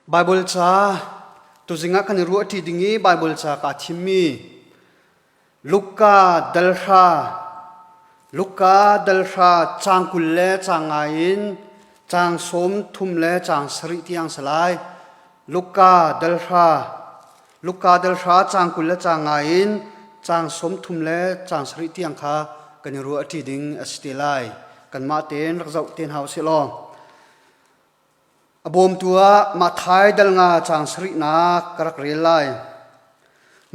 Baibal ca tuzing ah kan i ruahṭi ding i Baibal ca kaa thimmi Luka dal hra Luka dal hra caang 20 le caang nga in caang 30 le caang sarih tiang si lai. Luka dal hra Luka dal hra caang 20 le caang nga in caang 30 le caang sarih tiang kha kan i ruahṭi ding a si te lai. Kanmah tein rak zoh te hna usih law. A bawmtu ah Matthai dal nga caang sarihnak ka rak rel lai.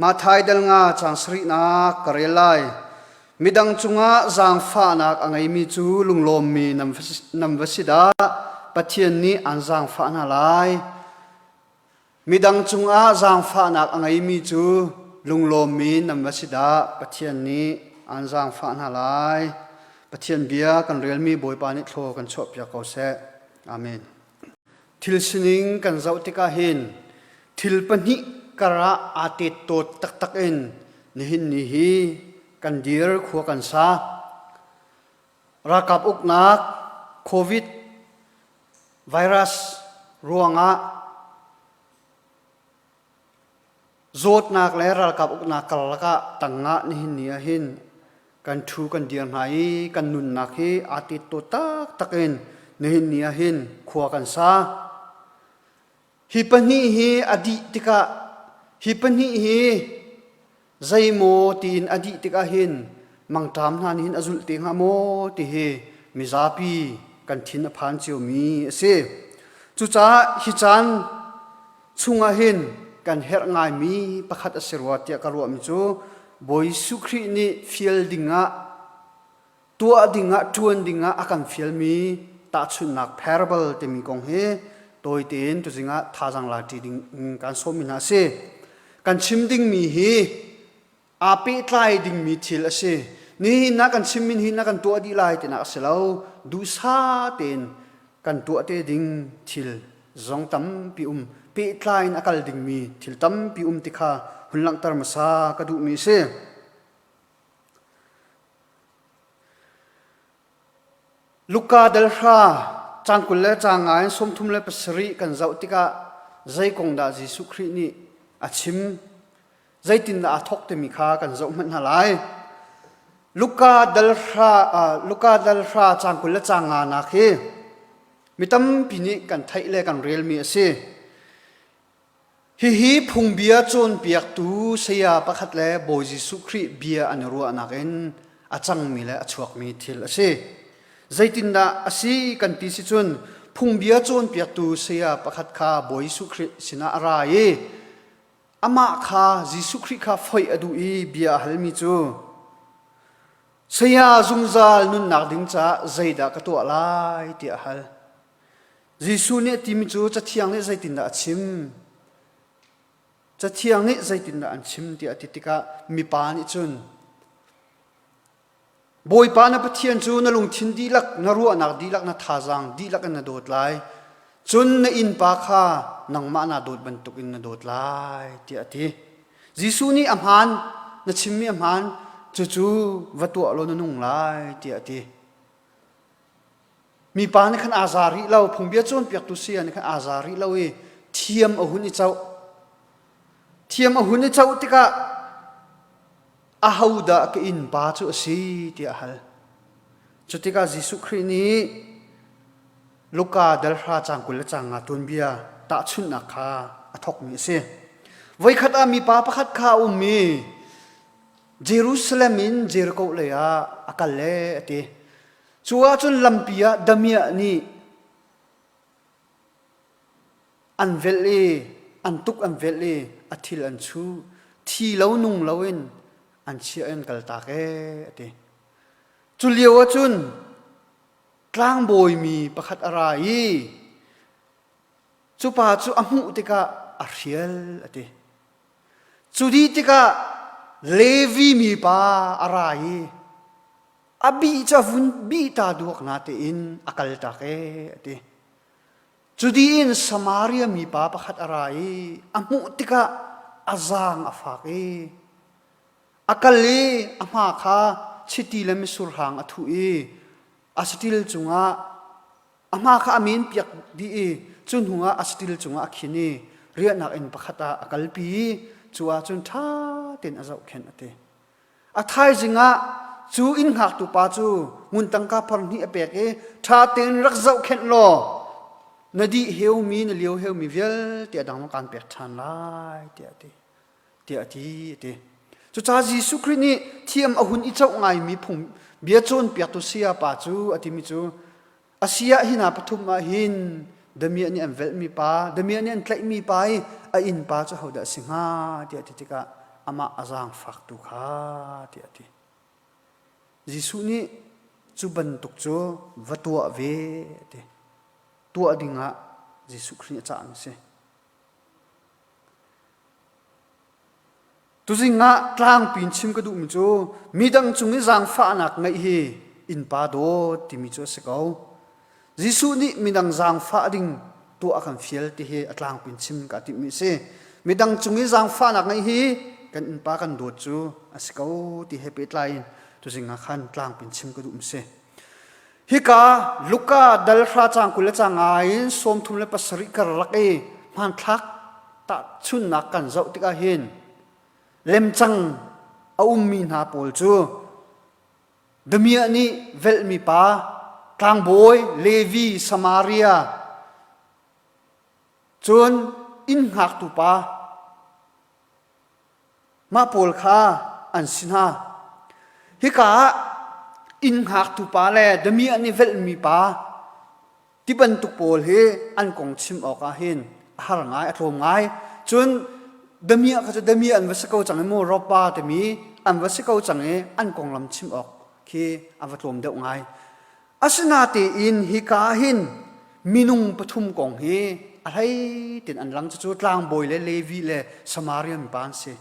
Matthai dal nga caang sarihnak ka rel lai. Midang cungah zaangfahnak a ngeimi cu lunglawmmi nan va si dah! Pathian nih aan zaangfah hna lai. Midang cungah zaangfahnak a ngeimi cu lunglawmmi nan va si dah! Pathian nih aan zaangfah hna lai. Pathian bia kan relmi Bawipa nih thlaw kan chuahpiak ko seh. Amen. Thil sining kan zoh tikah hin thil pahnih karah aa tettawt taktak in nihin ni hi kan dir khua kan sa. Ralkap uknak COVID Virus ruangah zawtnak le ralkap uknak karlak ah tangah nihin ni ah hin kan ṭhu kan dir hna i kan nunnak hi aa tetto taktak in nihin ni ah hin khua kan sa. Hi pahnih hi a dih tikah hi pahnih hi Zeimaw tiin a dih tikah hin mangṭam hna nih hin a zulh te hnga maw ti hi mizapi kan thin a phan ciomi a si. Cucaah hi caan chungah hin kan herh ngaimi pakhat a si rua tiah ka ruahmi cu Bawi Jesuh Khrih nih fial dingah tuah dingah ṭuan dingah a kan fialmi tahchunhnak parable timi kong hi tawi tein tuzing ah thazaang la ṭi ding kan sawmmi hna a si. Kan chim dingmi hi aa pehtlai dingmi thil a si. Nihin ah kan chimmi nihin ah kan tuah dih lai tinak a si lo. Duhsah tein kan tuah te ding thil zong tampi um pehtlai in a kal dingmi thil tampi um ti kha hun langhter hmasa ka duhmi a si. Luka dal hra caang 20 le caang nga in 37 kan zoh tikah zei kong dah Jesuh Khrih nih a chim, zeitindah aa thawk timi kha kan zoh hmanh hna lai. Luka dal hra Luka dal hra caang 20 le caang nga nak hi mi tampi nih kan theih le kan relmi a si. Hihi phungbia cawnpiaktu saya pakhat le Bawi Jesuh Khrih bia an i ruahnak in a cangmi le a chuakmi thil a si. Zeitindah a si kan ti si cun phungbia cawnpiaktu saya pakhat kha Bawi Jesuh Khrih sinah a ra i amah kha Jesuh Khrih kha foih a duh i bia a halmi cu Saya zungzal nunnak ding caah zeidah ka tuah lai tiah a hal. Jesuh nih a timi cu Cathiang nih zeitindah a chim? Cathiang nih zeitindah an chim tiah a ti tikah mipa nih cun Bawipa na Pathian cu na lungthin dihlak, na ruahnak dihlak, na thazaang dihlak in na dawt lai. Cun na innpa kha nangmah naa dawt bantukin na dawt lai tiah a ti. Jesuh nih a hmaan, na chimmi a hmaan, cucu va tuah law na nung lai tiah a ti. Mipa nih khan aa za rih lo, phungbia cawnpiaktu saya nih khan aa za rih lo i thiam a hun i coh. Thiam a hun i coh tikah ahodah ka innpa cu a si tiah a hal. Cu tikah Jesuh Khrih nih Luka dal hra caang 20 le caang nga tuanbia tahchunhnak kha a thawkmi a si. Voikhat ah mipa pakhat kha a um i Jerusalem in Jericho lei ah a kal e a ti. Cu ahcun lampi ah damiah nih an velh i an tuk an velh i a thil an chuh. Thi lo nung loin an chiah in kaltak ee a ti. Cu lio ahcun tlangbawi mi pakhat a ra i cu pa cu a hmuh tikah a hrial a ti. Cu dih tikah Levi mipa a ra i a bih cu a vun bih ta duak na tein a kal tak ee a ti. Cu dih in Samaria mipa pakhat a ra i a hmuh tikah a zaang a fak i a kal i a hma kha chiti le mitsur hang a thuh i a saṭil cungah a hma kha a men piak dih i Cu hnu ah a saṭil cungah a khin i riahnak inn pakhat ah a kalpi i cu ah cun ṭha tein a zohkhenh a ti. A thaizing ah cu inn hngaktu pa cu ngun tangka phar hnih a pek i ṭha tein rak zohkhenh law na dih heumi na lio heumi vialte a dang kaan pek ṭhan lai tiah a ti. Tiah a ti a ti. Cucaah Jesuh Khrih nih thiam a hun i coh ngaimi phung bia cawnpiaktu saya pa cu a timi cu A si ah hi hna pathum ah hin damiah nih an velhmi pa, damiah nih an tlaihmi pa i a innpa cu hodah a si hnga tiah a ti tikah amah a zaangfaktu kha tiah a ti. Jesuh nih cu bantuk cu va tuah ve a ti. Tuah dingah Jesuh Khrih nih a cahmi a si. Tuzing ah tlangpi in chim ka duhmi cu midang cung i zaangfahnak ngeih hi innpa dawt timi cu a si ko. Jesuh nih midang zaangfah ding tuah a kan fial ti hi a tlangpi in chim ka timhmi a si. Midang cung i zaangfahnak ngeih hi kan innpa kan dawt cu a si ko ti he pehtlai in tuzing ah khan tlangpi in chim ka duhmi a si. Hika Luka dal hra cang 20 le cang nga in 37 karlak i hmanthlak tahchunhnak kan zoh tikah hin lemcang a ummi hna pawl cu damiah nih velhmi pa tlangbawi Levi Samaria cun inn hngaktu pa mah pawl kha an si hna hika ah inn hngaktu pa le damiah nih velhmi pa Ti bantuk pawl hi an kong chim awk ah hin a har ngai, a tlawm ngai. Cun damiah kha cu damiah an va si ko cang i mu ropa timi an va si ko cang i an konglam chim awk khi a va tlawm deuh ngai. Asinatein hika ah hin minung pathum kong hi a hlei tin an lang cucu tlangbawi le Levi le Samaria mipa an si.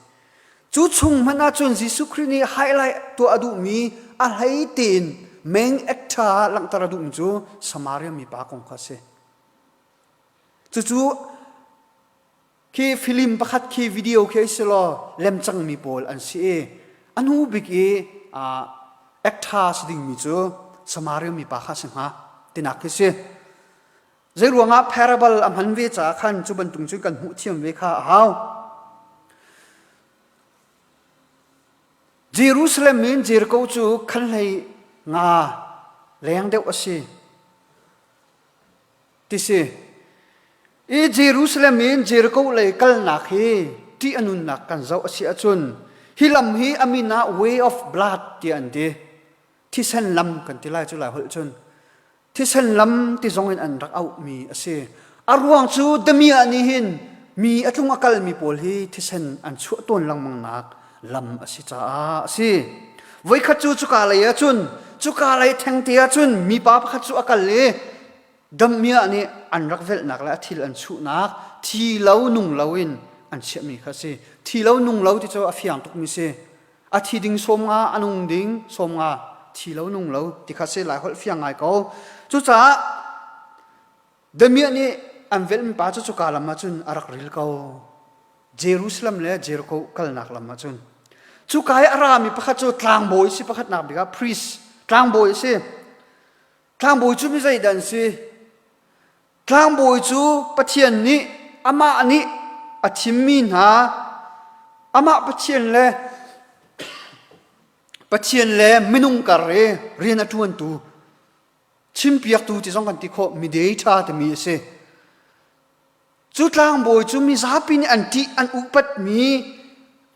Cu chung hmanh ahcun Jesuh Khrih nih highlight tuah a duhmi a hlei tein main actor langhter a duhmi cu Samaria mipa kong kha a si. Cucu khi film pakhat khi video khi si law lemcangmi pawl an si i a hnu bik i actor si dingmi cu Samaria mipa kha a si hnga tinak khi si. Zeiruangah parable a hman ve caah khan cu bantuk cu kan hmuh thiam ve kha a hau. Jerusalem in Jericho cu khan hlei nga leng deuh a si. Ti si. I Jerusalem in Jericho lei kalnak hi ṭih a nunnak kan zoh a si ahcun hi lam hi a min ah way of blood tiah an ti. Thisen lam kan ti lai cu lai holh cun. Thisen lam ti zong in an rak auhmi a si. A ruang cu damiah nih hin mi a tlung a kalmi pawl hi thisen an chuah tawn lengmangnak lam a si caah a si. Voikhat cu cuka lei ah cun cuka lei thengte ah cun mipa pakhat cu a kal i damiah nih an rak velhnak le a thil an chuhnak thi lo nung lo in an chiahmi kha a si. Thi lo nung lo ti cu a fiang tukmi si. A thi ding 50, a nung ding 50, thi lo nung lo ti kha si lai holh fiang ngai ko. Cucaah damiah nih an velhmi pa cu cuka lam ah cun a rak ril ko. Jerusalem le Jericho kalnak lam ah cun. Cuka i a rami pakhat cu tlangbawi si pakhatnak bik ah priest tlangbawi a si. Tlangbawi cu mi zeidah an si? Tlangbawi cu Pathian nih amah nih a thimmi hna amah Pathian le Pathian le minung kar i rian a ṭuantu chimpiaktu ti zong kan ti khawh mediator timi a si. Cu tlangbawi cu mizapi nih an ṭih an upatmi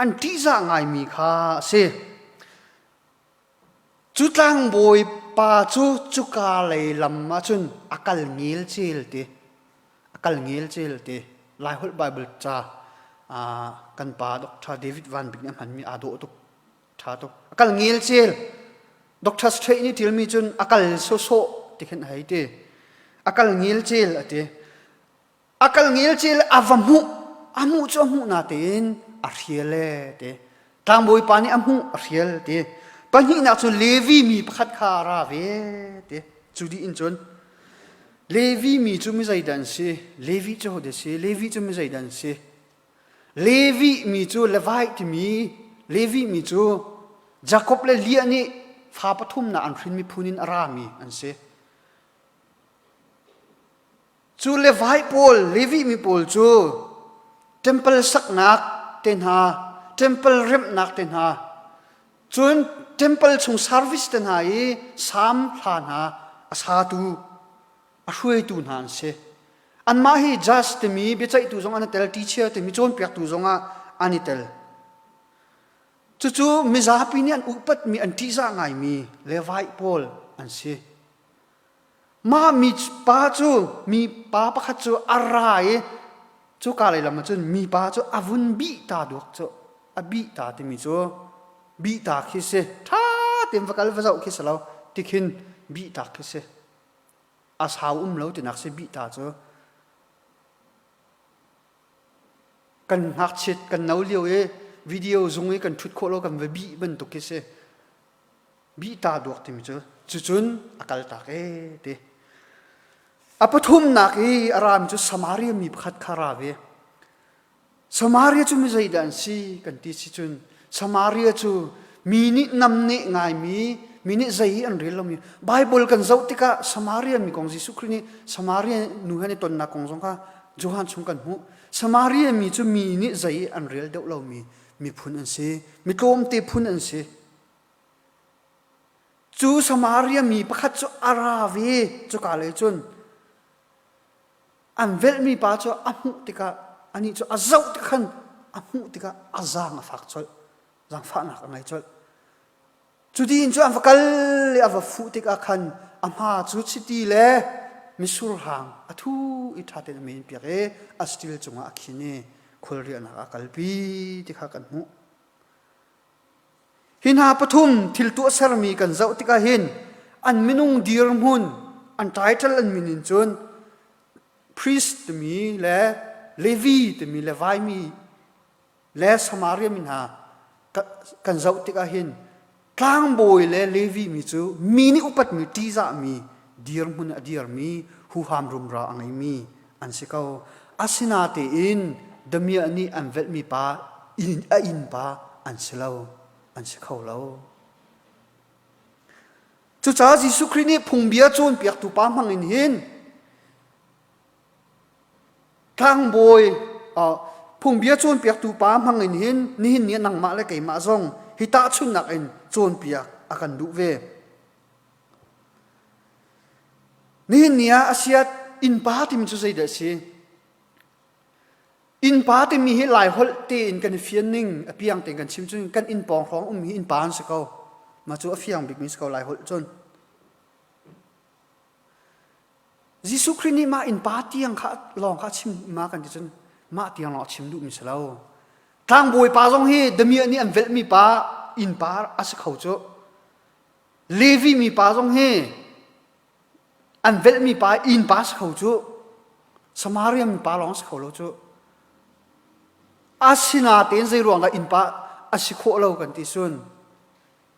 an ṭihzah ngaimi kha a si. Cu tlangbawi pa cu cuka lei lam ah cun a kal ngelcel ti. A kal ngelcel ti. Laiholh Baibal ca kan pa Dr. David Van Bik nih a hmanmi aa dawh tuk. Ṭha tuk. A kal ngelcel. Dr. Strait nih ṭialmi cun a kal sawsawh ti khin a hei ti. A kal ngelcel a ti. A kal ngelcel a va hmuh a hmuh cu a hmuh natein a hrial e ti tlangbawi pa nih a hmuh a hrial ti pahnihnak cu Levi mi pakhat kha a ra ve ti cu dih in cun Levi mi cu mi zeidah an si Levi cu hodah si Levi cu mi zeidah an si Levi mi cu Levi timi Levi mi cu Jakob le Leah nih fa pathumnak an hrin miphun in a rami an si. Cu Levi pawl, Levi mi pawl cu temple saknak te hna, temple remhnak te hna, cun temple chung service te hna i sam hla hna a satu, a hruaitu hna an si. Anmah hi judge timi biaceihtu zong an i tel, teacher timi cawnpiaktu zong ah an i tel. Cucu mizapi nih an upatmi, an ṭihzah ngaimi Levi pawl an si. Mah mi pa cu mi pa pakhat cu a ra i cuka lei lam ah cun mipa cu a vun bih ta duak cu a bih ta timi cu bih ta khi si ṭha tein va kal va zoh khi si lo tikhin bih ta khi si a sau um lo tinak si bih ta cu kan ngakchiat kan no lio i video zung i kan ṭhut khawh lo kan va bih bantuk khi si bih ta duak timi cu cucun a kal tak ee ti a pathumnak i a rami cu Samaria mi pakhat kha ra ve Samaria cu mi zeidah an si kan ti si cun Samaria cu mi nih namneh ngaimi mi nih zei hi an rel lomi Bible kan zoh tikah Samaria mi kong Jesuh Khrih nih Samaria nu he an i tonnak kong zong kha Johan chung kan hmuh Samaria mi cu mi nih zei an rel deuh lomi miphun an si mi tlawmte phun an si Cu Samaria mi pakhat cu a ra ve cuka lei cun an velhmi pa cu a hmuh tikah anih cu a zoh tik khan a hmuh tikah a zaang a fak colh zaangfahnak a ngei colh cu ding cu an va kal i a va fuh tikah khan a hma cu chiti le misur hang a thu i ṭha tein a men piak i a stil cungah a khin i khualriahnak a kalpi ti kha kan hmuh Hi hna pathum thil tuahsermi kan zoh tikah hin an minung dirhmun, an title an min in cun priest timi le Levi timi le Vaimi le Samaria mi hna kan zoh tikah hin tlangbawi le Levi mi cu mi nih upatmi ṭihzahmi dirhmun a dirmi huham rumra a ngeimi an si ko. Asinatein damiah nih an velhmi pa a innpa an si lo, an si kho lo. Cucaah Jesuh Khrih nih phungbia cawnpiaktu pa hmang in hin tlangbawi phungbia cawnpiaktu pa hmang in hin nihin ni nangmah le keimah zong hi tahchunhnak in cawnpiak a kan duh ve. Nihin ni ah a siat innpa timi cu zeidah a si? Innpa timi hi Laiholh tein kan i fian ning a piang tein kan chim cun kan inn pawng hrawng um hi innpa an si ko. Mah cu a fiang bikmi si ko Laiholh cun. Jesuh Khrih nih mah innpa tiang kha lawng kha chim ma kan ti cun mah tiang lawng a chim duhmi si lo. Tlangbawi pa zong hi damiah nih an velhmi pa innpa a si kho cu. Levi mi pa zong hi an velhmi pa inn pa si kho cu Samaria mi pa lawng si kho lo cu asinatein zei ruang dah inn pa a si khawh lo kan ti cun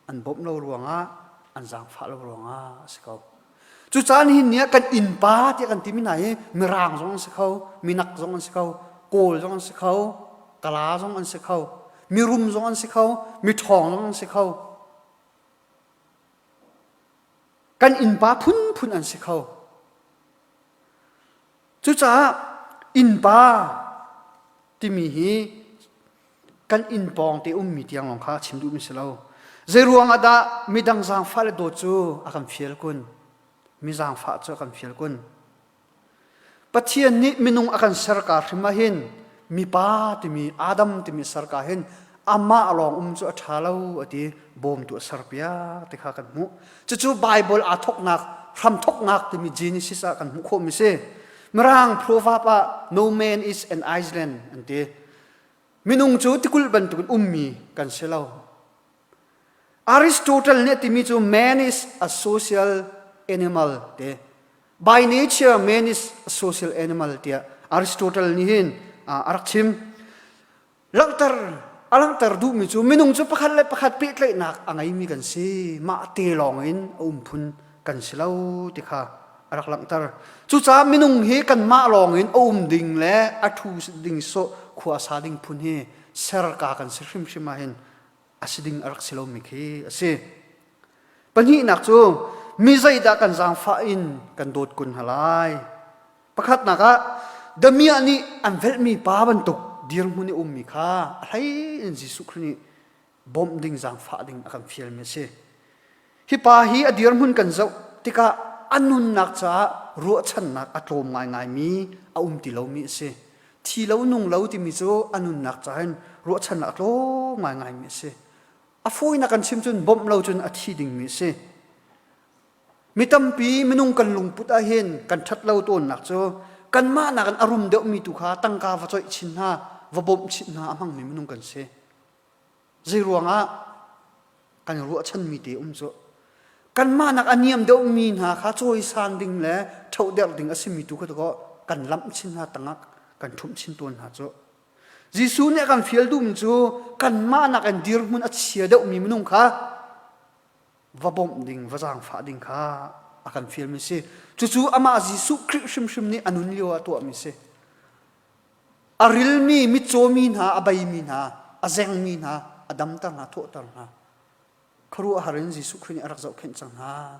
an bawmh lo ruangah an zaangfah lo ruangah a si ko cucaah nihin ni ah kan innpa tiah kan timi hna hi mirang zong an si kho minak zong an si kho kawl zong an si kho kala zong an si kho mirum zong an si kho miṭhawng zong an si kho Kan innpa phunphun an si kho. Cucaah innpa timi hi kan inn pawng te ummi tiang lawng kha chim duhmi si lo. Zeiruang ah dah midang zaangfah le dawt cu a kan fial kun? Mi zaangfah cu a kan fial kun? Pathian nih minung a kan serka hrim ah hin mipa timi Adam timi serka hin amah lawng um cu a ṭha lo a ti bawmtu a serpiak ti kha kan hmuh. Cucu Bible aa thawknak hramthawknak timi Genesis ah kan hmuh khawhmi si. Mirang proverb ah no man is an island an ti. Minung cu tikulh bantukin ummi kan si lo. Aristotle nih a timi cu man is a social animal ti. By nature man is a social animal tiah Aristotle nih hin a rak chim. Langhter a langhter duhmi cu minung cu pakhat le pakhat pehtlaihnak a ngeimi kan si. Mah te lawng in a um phun kan si lo ti kha a rak langhter. Cucaah minung hi kanmah lawng in a um ding le a ṭhu ding sawh khua sa ding phun hi serka kan si hrimhrim ah hin a si ding a rak si lomi khi a si. Pahnihnak cu mi zeidah kan zaangfah in kan dawt kun hna lai. Pakhatnak ah damiah nih an velhmi pa bantuk dirhmun i ummi kha a hlei in Jesuh Khrih nih bawmh ding zaangfah ding a kan fialmi a si. Hi pa hi a dirhmun kan zoh tikah a nunnak caah ruahchannak a tlawm ngaingaimi a um ti lomi a si. Thi lo nung lo timi cu a nunnak caah hin ruahchannak a tlawm ngaingaimi a si. A fawinak kan chim cun bawmh lo cun a thi dingmi a si. Mi tampi minung kan lungput ahhin kan ṭhat lo tawnnak cu kanmah nakin a rum deuhmi tu kha tangka va coih chin hna, va bawmh chin hna a hmangmi minung kan si. Zei ruangah kan i ruahchanmi te um cu kanmah nak a niam deuhmi hna kha cawisan ding le ṭhohderh ding a simi tu kha kan lamh chin hna tangah kan ṭhumh chin tawn hna cu. Jesuh nih a kan fial duhmi cu kanmah nakin dirhmun a chia deuhmi minung kha va bawmh ding, va zaangfah ding kha a kan fialmi si. Cucu amah Jesuh Khrih hrimhrim nih a nun lio ah tuahmi si. A rilmi, mitcawmi hna, a beimi hna, a zengmi hna, a damter hna, thawhter hna. Khuaruahhar in Jesuh Khrih nih a rak zohkhenh cang hna.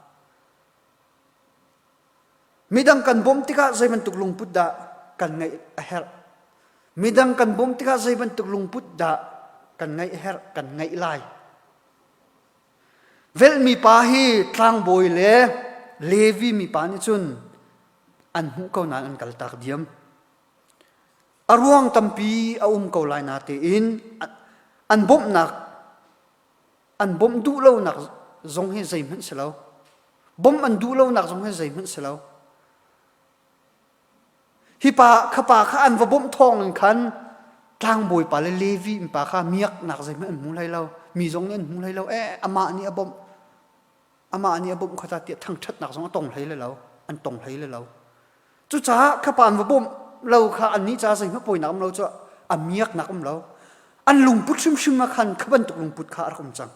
Midang kan bawmh tikah zei bantuk lungput dah kan ngeih a herh? Midang kan bawmh tikah zei bantuk lungput dah kan ngeih a herh, kan ngeih lai? Velhmi pa hi tlangbawi le Levi mipa nih cun an hmuh ko nain an kaltak diam. A ruang tampi a um ko lai natein an bawmhnak an bawmh duh lonak zong hi zeihmanh si lo. Bawmh an duh lonak zong hi zeihmanh si lo. Hi pa kha pa kha an va bawmh thawng in khan tlangbawi pa le Levi pa kha miaknak zeihmanh an hmu hlei lo. Mi zong nih an hmu hlei lo. Eh amah nih a bawmh. Amah nih a bawmh kha ta tiah thangṭhatnak zong a tong hlei le lo. An tong hlei le lo. Cucaah kha pa an va bawmh lo kha annih caah zeihmanh pawinak um lo cu a miaknak um lo. An lungput hrimhrim ah khan kha bantuk lungput kha a rak um cang.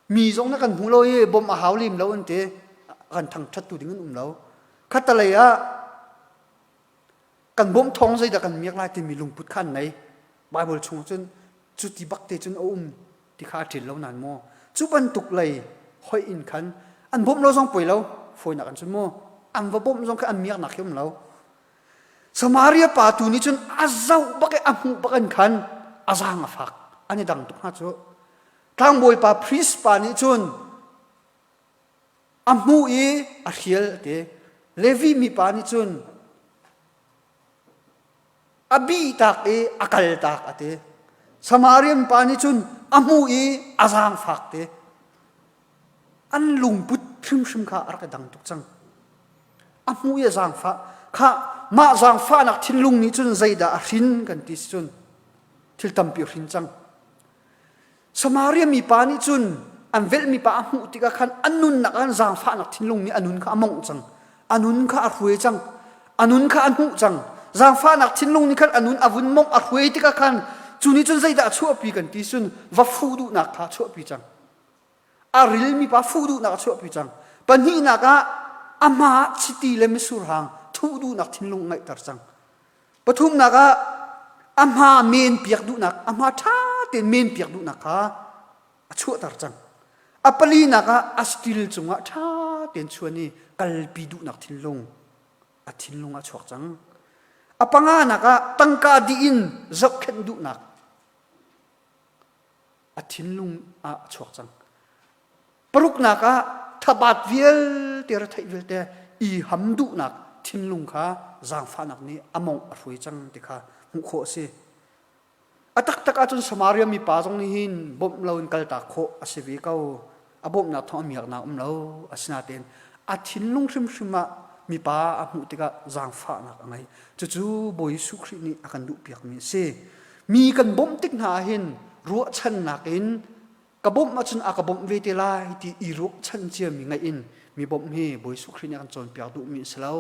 Mi zong na kan hmu lo i bawmh a hau lem lo an ti. Kan thangṭhattu ding an um lo. Khattalei ah kan bawmh thawng zeidah kan miak lai timi lungput kha an nei. Bible chung cun cuti bak te cun a um ti kha a ṭil lo nain maw cu bantuk lei hoih in khan an bawmh lo zong poi lo fawinak an cun maw an va bawmh zong kha an miaknak khi um lo. Samaria pa tu nih cun a zoh bak i a hmuh bak in khan a zaang a fak an i dang tuk hnga cu. Tlangbawi pa priest pa nih cun a hmuh i a hrial a ti. Levi mipa nih cun a bihtak i a kaltak a ti. Samarian pa nih cun a hmuh i a zaangfak ti. An lungput hrimhrim kha a rak i dang tuk cang. A hmuh i a zaangfah. Kha mah zaangfahnak thinlung nih cun zeidah a hrin kan ti si cun thil tampi a hrin cang. Samaria mipa nih cun an velhmi pa a hmuh tikah khan a nunnak ah zaangfahnak thinlung nih a nun kha a mongh cang. A nun kha a hruai cang. A nun kha a hnuh cang. Zaangfahnak thinlung nih khan a nun a vun mongh a hruai tikah khan cu nih cun zeidah a chuahpi kan ti cun va fuh duhnak kha a chuahpi cang. A rilmi pa fuh duhnak a chuahpi cang. Pahnihnak ah a hma ah chiti le mitsur hang thuh duhnak thinlung a ngeihter cang. Pathumnak ah a hma men piak duhnak, a hma ṭha tein men piak duhnak kha a chuahter cang. A palinak ah a stil cungah ṭha tein chuan i kalpi duhnak thinlung a thinlung ah chuak cang. A panganak ah tangka dih in zohkhenh duhnak a thinlung ah a chuak cang. Paruknak ah thabat vialte retheih vialte i ham duhnak thinlung kha zaangfahnak nih a mawngh a hruai cang ti kha hmuh khawh a si. A taktak ahcun Samaria mipa zong nih hin bawmh loin kaltak khawh a si ve ko. A bawmhnak thawng a miaknak um lo. Asinain a thinlung hrimhrim ah mipa a hmuh tikah zaangfahnak a ngei. Cucu Bawi Jesuh Khrih nih a kan duhpiakmi a si. Mi kan bawmh tik hna ahhin ruahchannak in ka bawmh ahcun a ka bawmh ve te lai ti i ruahchan ciami ngaih in mi bawmh hi Bawi Jesuh Khrih nih a kan cawnpiak duhmi a si lo.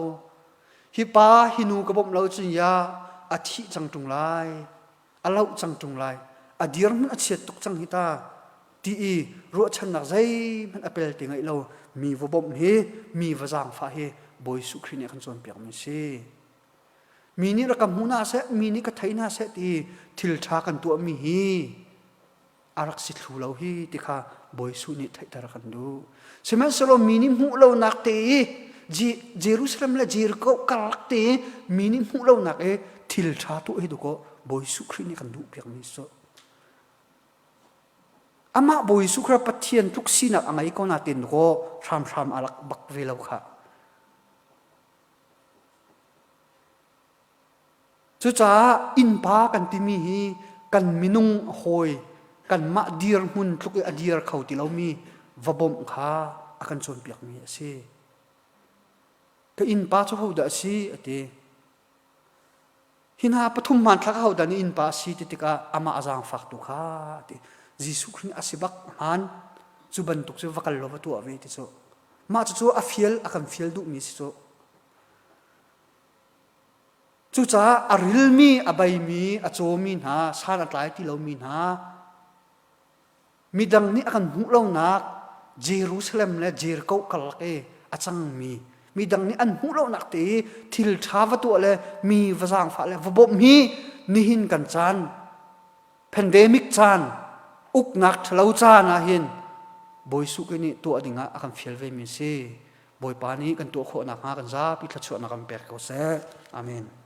Hi pa hi nu ka bawmh lo cun ya a thih cang ṭung lai, a loh cang ṭung lai, a dirhmun a chiat tuk cang hi ta ti i ruahchannak zeihmanh a pel ti ngaih lo mi va bawmh hi mi va zaangfah hi Bawi Jesuh Khrih nih a kan cawnpiakmi a si. Mi nih rak ka hmu hna seh, mi nih ka thei hna seh ti thil ṭha kan tuahmi hi a rak si thlu lo hi ti kha Bawi Jesuh nih theihter a kan duh. Sihmanhsehlaw mi nih hmuh lonak te i Jerusalem le Jericho karlak te mi nih hmuh lonak i thil ṭha tuah hi dukaw Bawi Jesuh Khrih nih kan duh piakmi si. Amah Bawi Jesuh Khrih Pathian tluk sinak a ngei ko nain dukaw hramhram a lak bak ve lo khah. Cucaah innpa kan timi hi kan minung hawi kanmah dirhmun tluk i a dir kho ti lomi va bawmh kha a kan cawnpiakmi a si. Ka innpa cu hodah a si a ti. Hi hna pathum hmanthlak ahodah nih innpa a si ti tikah amah a zaangfak tu kha a ti. Jesuh Khrih nih a si bak hmaan cu bantuk cu va kal law va tuah ve ti cu. Mah cucu a fial a kan fial duhmi si cu. Cucaah a rilmi, a beimi, a cawmi hna, san a tlai ti lomi hna, midang nih a kan hmuh lonak Jerusalem le Jericho karlak i a cangmi, midang nih an hmuh lonak te i thil ṭha va tuah le mi va zaangfah le va bawmh hi nihin kan caan pandemic caan uknak ṭhalo caan ah hin Bawi Suh nih tuah dingah a kan fial vemi a si. Bawipa nih kan tuah khawh nakhnga kan zapi thluachuahnak kan pek ko seh. Amen.